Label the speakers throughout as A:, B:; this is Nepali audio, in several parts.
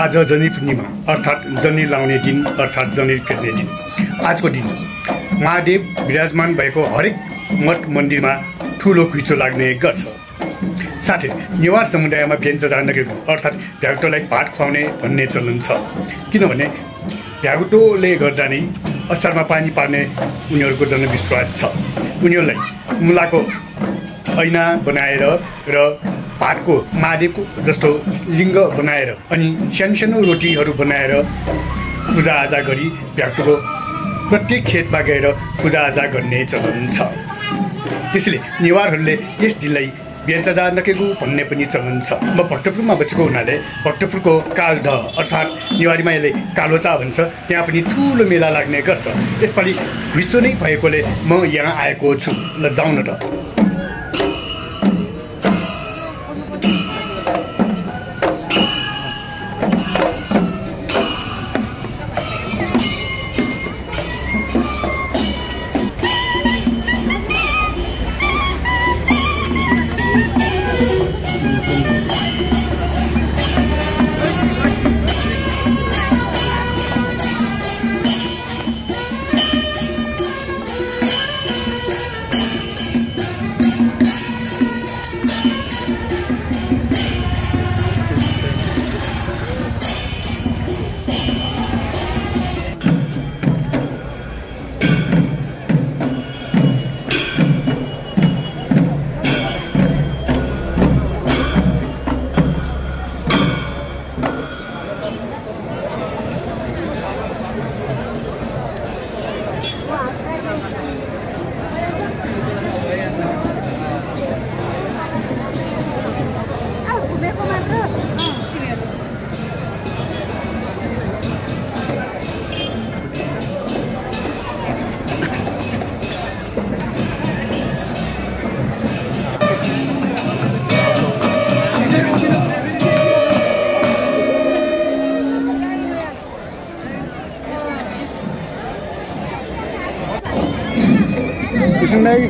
A: आज जनी पूर्णिमा अर्थात् जनी लाउने दिन अर्थात् जनी फेर्ने दिन। आजको दिन महादेव विराजमान भएको हरेक मठ मन्दिरमा ठुलो कुइचो लाग्ने गर्छ। साथै नेवार समुदायमा बेन्चजा नगेको अर्थात् भ्यागुटोलाई भात खुवाउने भन्ने चलन छ। किनभने भ्यागुटोले गर्दा नै असारमा पानी पार्ने उनीहरूको जनविश्वास छ। उनीहरूलाई मुलाको ऐना बनाएर र भातको महादेवको जस्तो लिङ्ग बनाएर अनि सानो रोटीहरू बनाएर पूजाआजा गरी भ्यागुटोको प्रत्येक खेतमा गएर पूजाआजा गर्ने चलन छ। त्यसैले नेवारहरूले यस दिनलाई बेन्चजा नकेगु भन्ने पनि चलन छ। म भक्तपुरमा बसेको हुनाले भक्तपुरको कालढ अर्थात् नेवारीमा यसले कालोचा भन्छ, त्यहाँ पनि ठुलो मेला लाग्ने गर्छ। यसपालि घुइँचो नै भएकोले म यहाँ आएको छु। ल जाउँ न त। Này.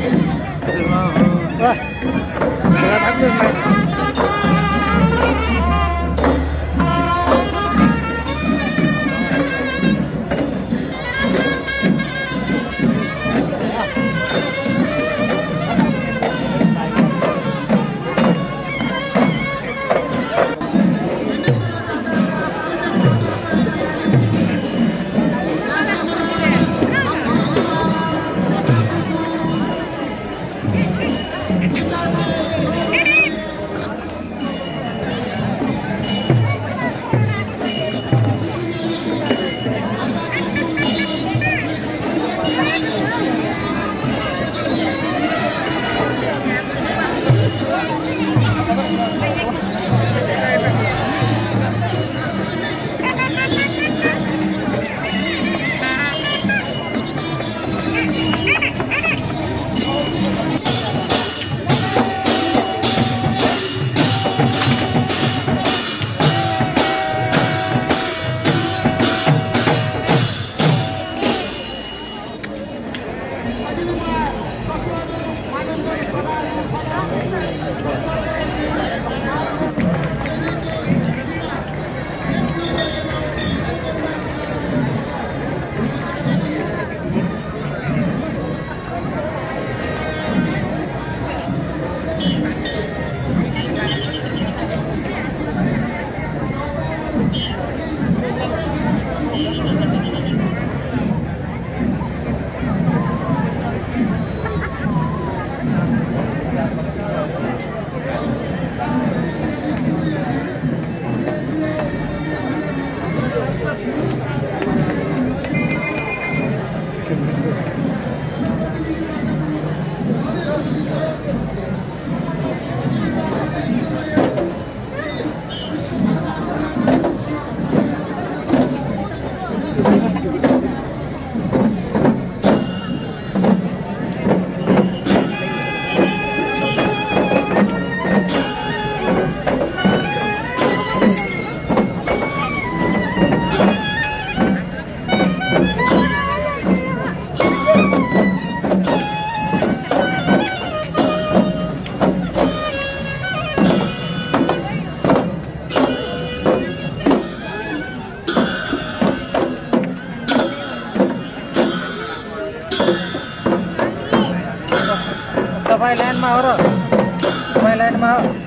B: लाइनमा हो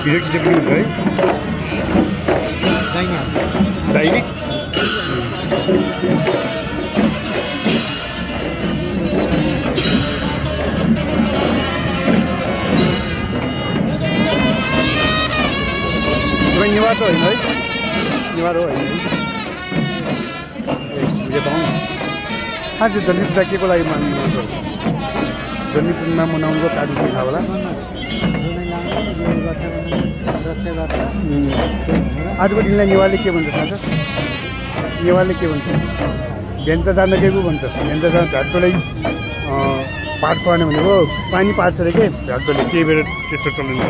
B: भिडियो खिचे पनि हुन्छ है दैनिक निवार त होइन है निवार हो होइन आज दलित के को लागि मान्नुहुन्छ दलितमा मनाउनुको कारण के छ होला आजको दिनलाई नेवारले के भन्छ थाहा छ नेवारले के भन्छ भेन्चा जान गएको भन्छ भेन्चा जान भ्याक्टोलाई पाठ पर्ने भनेको पानी पार्छ अरे के भ्याक्टोले केही बेर त्यस्तो चलिन्छ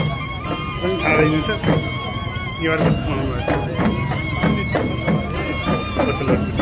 B: पनि थाहा रहेछ नेवार कस्तो मनाउनु भएको